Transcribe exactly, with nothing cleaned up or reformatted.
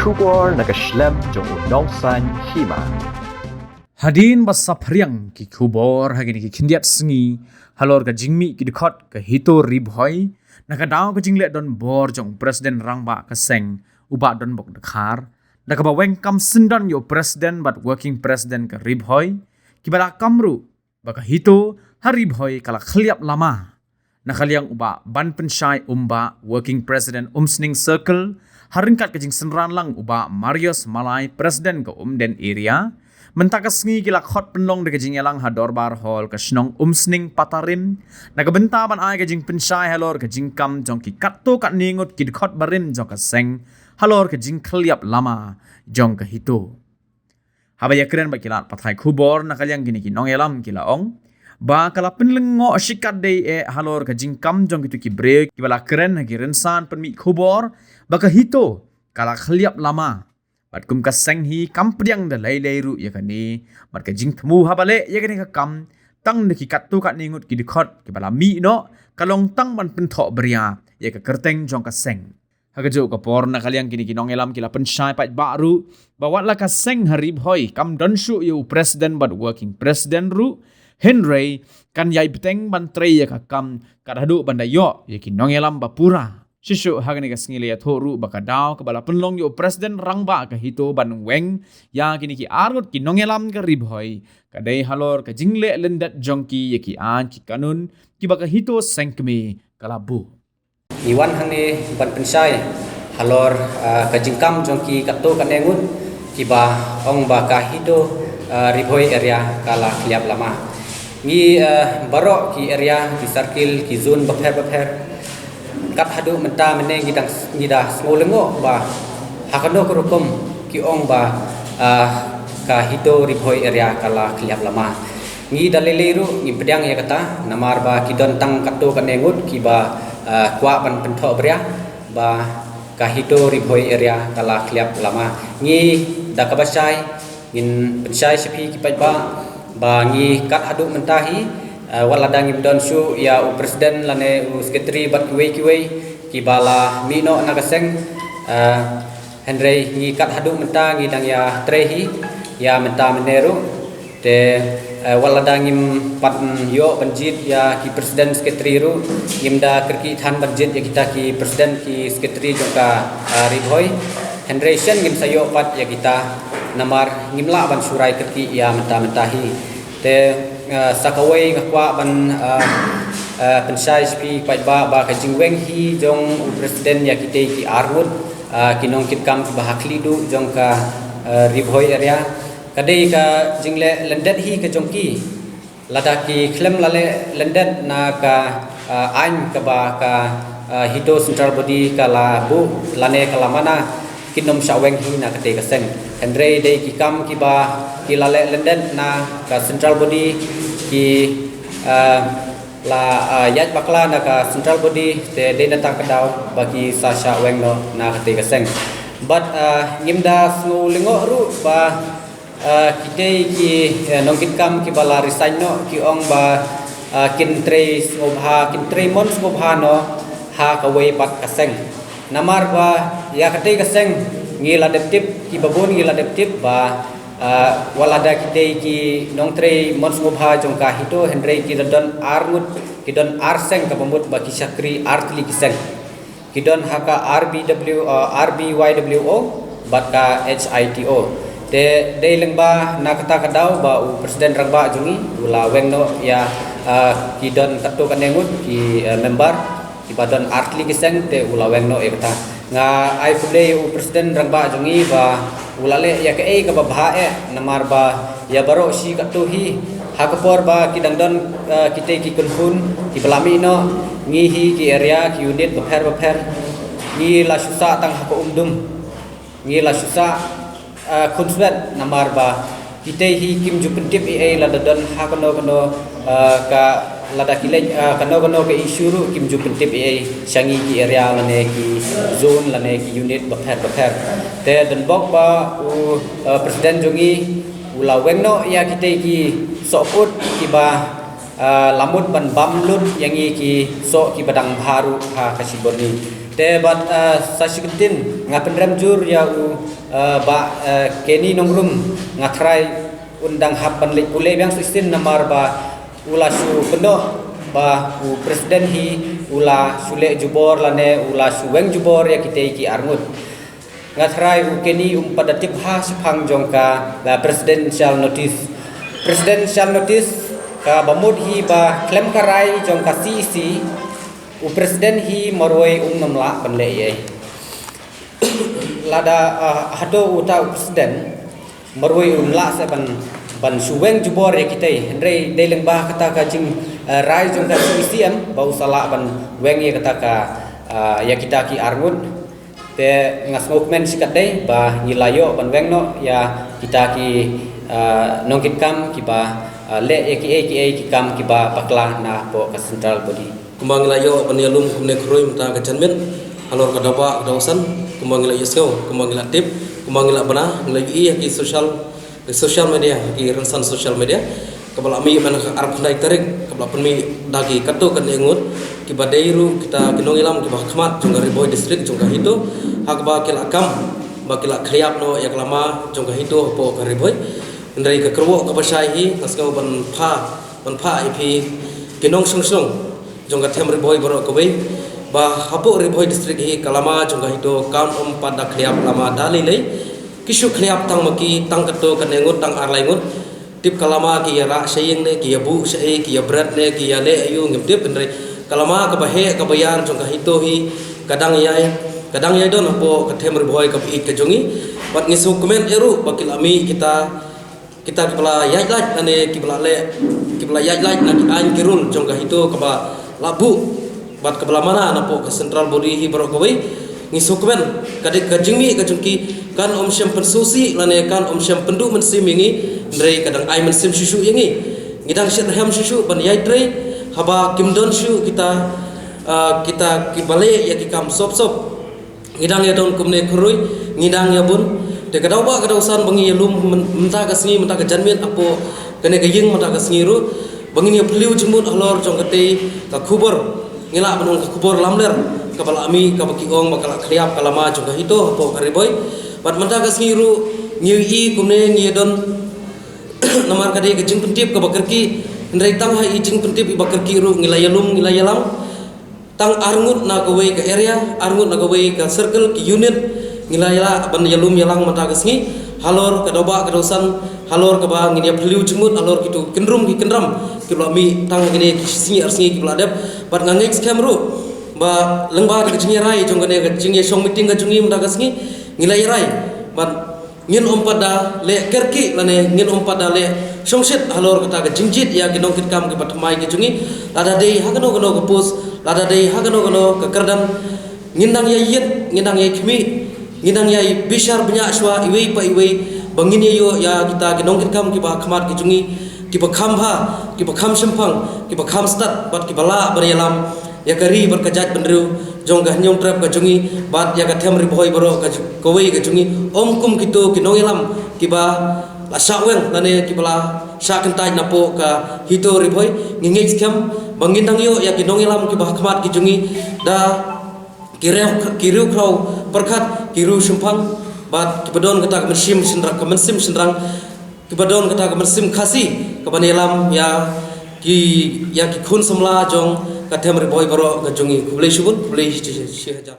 Khubor na ka shlem jong u Nongsaiñ Hima. Hadien ba saphriang ki khubor ha kine ki khyndiat sngi halor ka jingmih ki dkhot ka HITO Ri Bhoi, na ka daw ka jingleh donbor jong u President Rangbah ka seng, u Bah Donbok Dkhar, da kaba weng kam syndon ïa u President bad Working President ka Ri Bhoi, kiba la kam ruh ba ka HITO ha Ri Bhoi ka la khylliap lama. Na ka liang u Bah Banpynshai Umbah, Working President Umsning Circle, ha ryngkat ka jingsynran lang u Bah Marius Malai, President ka Umden Area, mynta ka sngi ki la khot pynlong da ka jingïalang ha Dorbar Hall ka shnong Umsning Patarim, na ka bynta ban ai ka jingpynshai halor ka jingkam jong ki katto katne ngut ki dkhot barim jong ka seng halor ka jingkhylliap lama jong ka HITO. Haba ïakren bad ki lad pathai khubor na ka liang kine ki nongïalam ki la ong ba ka la pynlyngngoh shikatdei eh halor ka jingkam jong kito ki briew kiba la kren ha ki rynsan pynmih khubor ba ka HITO ka la khylliap lama. Bad kum ka seng hi kam pdiang da lei lei ruh ïa kane, bad ka jingthmu haba leh ïa kane ka kam tang da ki katto katne ngut ki dkhot kiba la mih noh ka long tang ban pynthohbria ïa ka kyrteng jong ka seng. Ha kajuh ka por na ka liang kine ki nongïalam ki la pynshai paidbah ruh ba wat la ka seng ha Ri Bhoi kam don shuh ïa u President bad Working President ruh, hynrei kan ïai bteng ban trei ïa ka kam kat haduh ban da ïoh ïa ki nongïalam ba pura. Shisha ha kane ka sngi la ïathuh ruh ba ka daw kaba la pynlong ïa u President Rangbah ka HITO ban weng ïa kine ki arngut ki nongïalam ka Ri Bhoi ka dei halor ka jingleh lyndet jong ki ïa ki aiñ ki kanun kiba ka HITO sengkmie ka la buh. Ngi wan hangne ban pynshai halor, ah, ka jingkam jong ki katto katne ngut kiba ong ba ka HITO, ah, Ri Bhoi area ka la khylliap lama. Ngi, ah, baroh ki area, ki circle, ki zone bapher bapher, kat haduh mynta mynne ngi dang, ngi da sngew lyngngoh ba ha kano ka rukom ki ong ba, ah, ka HITO Ri Bhoi area ka la khylliap lama. Ngi da lei lei ruh ngi pdiang ïa kata, namar ba ki don tang katto katne ngut kiba, ah, kwah ban pynthohbria ba ka HITO Ri Bhoi area ka la khylliap lama. Ngi da kaba shai ngin pynshai sha phi ki paidbah ba ngi kat haduh mynta hi, ah, wat lada ngim don shuh ïa u President lane u Secretary bad kiwei kiwei kiba la mih noh na ka seng, ah, hynrei ngi kat haduh mynta ngi dang ïatrei hi ïa mynta mynne ruh. Te, eh, wat lada ngim pat ïoh ban jied ïa ki President Secretary ruh, ngim da kyrkieh than ban jied ïa kita ki President ki Secretary jong ka, eh, Ri Bhoi. Hynrei shen ngin sa ïoh pat ïa kita namar ngim lah ban shu rai kyrkieh ïa mynta mynta hi. Te, eh, sa kawei nga kwah ban, eh, eh, pynshai sha phi paidbah ba ka jingweng hi jong u President ïa kitei ki arngut, eh, ki nongkitkam kiba ha khlieh duh jong ka, eh, Ri Bhoi area. Ka dei ka jingleh lyndet hi ka jong ki. Lada ki khlem la leh lyndet na ka, ah, aiñ kaba ka, ah, HITO Central Body ka la buh lane ka la mana, kin ym shah weng hi na katei ka seng. Hynrei dei ki kam kiba ki la leh lyndet na ka Central Body, ki, ah, la, ah, ïaid bakla na ka Central Body, te dei na tang ka daw ba ki sa shah weng noh na katei ka seng. Bad, ah, ngim da sngew lyngngoh ruh ba, ah, kitei ki, eh, nongkitkam kiba la resign noh ki ong ba, ah, kin trei sngewbha, kin trei mon sngewbha noh ha kawei pat ka seng. Namar ba ïa katei ka seng ngi la dep tip, kiba bun ngi la dep tip ba, ah, wat lada kitei ki nongtrei mon sngewbha jong ka HITO hynrei ki la don ar ngut, ki don ar seng, kaba mut ba ki shakri ar tylli ki seng. Ki don ha ka R B W, uh, R B Y W O bad ka H I T O. Te dei lyngba na kata ka daw ba u President Rangbah jong ngi u la weng noh ïa, uh, ki don katto katne ngut ki, uh, member kiba don ar tylli ki seng, te u la weng noh ïa kata. Nga ai khublei ïa u President Rangbah jong ngi ba u la leh ïa kaei kaba bha eh, namar ba ïa baroh shi katto hi, ha ka por ba ki dang don, eh, kitei ki kynhun kiba la mih noh, ngi hi ki area, ki unit bapher bapher, ngi la shu sah tang ha ka umdum, ngi la shu sah, eh, khunswet, namar ba kitei hi kim ju pyntip ei ei lada don ha kano kano, eh, ka, lada ki leit, eh, kano kano ka issue ruh kim ju pyntip ei ei sha ngi ki area lane ki zone lane ki unit bapher bapher. Te donbok ba u, eh, President jong ngi u la weng noh ïa kitei ki sohput kiba, ah, la mut ban bam lut ïa ngi ki soh kiba dang bha ruh ha ka shibun ngi. Te bad, ah, sa shisien nga pynrem jur ïa u, ah, Bah, ah, Kenny Nongrum, nga tharai un dang hap ban leit pule biang shisien namar ba u la shu kynnoh ba u president hi u la shu leh jubor lane u la shu weng jubor ïa kitei ki arngut. Nga tharai u Kenny um pat da tip bha shaphang jong ka, ah, presidential notice. Presidential notice kaba mut hi ba khlem ka rai jong ka C E C, u president hi marwei um nym lah ban leh ei. Lada, ah, hato uta u president marwei um lah seh ban, ban shu weng jubor ïa kitei. Hynrei dei lyngba kata ka jing, ah, rai jong ka C E C em ba u sa lah ban weng ïa kata ka, ah, ïa kita ki arngut. Te nga sngewkmen shikatdei ba ngi la ïoh ban weng noh ïa kita ki, ah, nongkitkam kiba, ah, leh ïa kiei kiei ki kam kiba bakla napoh ka central body. Kumba ngi la ïoh ban ïalum kumne khrui mynta ka janmiet halor ka daw ba ka daw san, kumba ngi la ïohsngew, kumba ngi la tip, kumba ngi la bna, ngi la ïohi ha ki social, social media, ki rynsan social media, kaba la mih mynta ka arphew khyndai tarik, kaba la pynmih da ki katto katne ngut kiba dei ruh kita ki nongïalam kiba khmat jong ka Ri Bhoi District jong ka HITO, ha kaba ki la kam ba ki la khliap noh ïa ka lama jong ka HITO hapoh ka Ri Bhoi. Hynrei ka kyrwoh kaba shai hi nga sngew ban pha, ban pha ïa phi ki nongshong shnong jong ka them Ri Bhoi baroh kawei ba hapoh Ri Bhoi District hi ka lama jong ka HITO kam ym pat da khliap lama da lei lei. Ki shu khliap tang ma ki tang katto katne ngut, tang ar lai ngut. Tip ka lama ki ïa rah sha ïing ne ki ïa buh sha ei, ki ïa bret ne ki ïa leh aïu ngim tip, hynrei ka lama kaba heh kaba ïar jong ka HITO hi ka dang ïai, ka dang ïai don hapoh ka them Ri Bhoi kaba ïeit ka jong ngi. Bad ngi sngewkmen ïa ruh ba ki la mih kita, kita kiba la ïaid lait lane kiba la leh, kiba la ïaid lait na ki aiñ ki rule jong ka HITO kaba la buh bad kaba la mana napoh ka central body hi baroh kawei. Ngi sngewkmen ka dei ka jingmih ka jong ki kan ym shym pynsngewsih lane kan ym shym pynduh mynsiem ïa ngi, hynrei ka dang ai mynsiem shuh shuh ïa ngi. Ngi dang shyrkhei shuh shuh ban ïai trei haba kim don shuh kita, ah, kita kiba leh ïa ki kam sop sop. Ngi dang ïa don kumne khrui, ngi dang ïa bun. Te ka daw ba ka daw san ba ngi ïalum myn-, mynta ka sngi, mynta ka janmiet hapoh kane ka ïing mynta ka sngi ruh ba ngin ïa phylliew jingmut halor jong katei ka khubor, ngi lah ban ong ka khubor lamler kaba la mih kaba ki ong ba ka la khliap ka lama jong ka HITO hapoh ka Ri Bhoi. Bad mynta ka sngi ruh ngi ïohi kumne ngi ïa don namar ka dei ka jingpyntip kaba kyrkieh, hynrei tang ha i jingpyntip iba kyrkieh ruh ngi la ïalum, ngi la ïalam. Tang arngut na kawei ka area, arngut na kawei ka circle, ki unit, ngi la ïa lah ban ïalum ïalang mynta ka sngi halor ka daw ba ka daw san, halor kaba ngin ïa phylliew jingmut halor kito ki kyndrum ki kyndram kiba la mih tang ha kine ki sngi ar sngi kiba la dep. Bad nga ngeit skhem ruh ba lyngba ka jingïarai jong kane ka jingïashong meeting ka jong ngi mynta ka sngi, ngi la ïarai bad ngin ym pat da leh kyrkieh lane ngin ym pat da leh shongshit halor kata ka jingjied ïa ki nongkitkam kiba thymmai ki jong ngi. Lada dei ha kano kano ka post, lada dei ha kano kano ka kyrdan, ngin dang ïai ïit, ngin dang ïai khmih, ngin dang ïai bishar bniah shuwa iwei pa iwei ba ngin ïa ïoh ïa kita ki nongkitkam kiba khmat ki jong ngi, kiba kham bha, kiba kham shemphang, kiba kham stad bad kiba lah ban ïalam ïa ka ri bad ka jaitbynriew jong ka Hynñiewtrep ka jong ngi bad ïa ka them Ri Bhoi baroh ka ju-, kawei ka jong ngi, ym kum kito ki nongïalam kiba la shah weng lane kiba la shah kyntait napoh ka HITO Ri Bhoi. Ngi ngeit skhem ba ngin dang ïoh ïa ki nongïalam kiba khmat ki jong ngi da ki riew, ki riew khraw pyrkhat, ki riew shemphang bad kiba don kata ka mynsiem shynrang, ka mynsiem shynrang, kiba don kata ka mynsiem Khasi kaban ïalam ïa ki, ïa ki khun samla jong ka them Ri Bhoi baroh ka jong ngi. Khublei shibun, khublei shi, shi, shi hajar.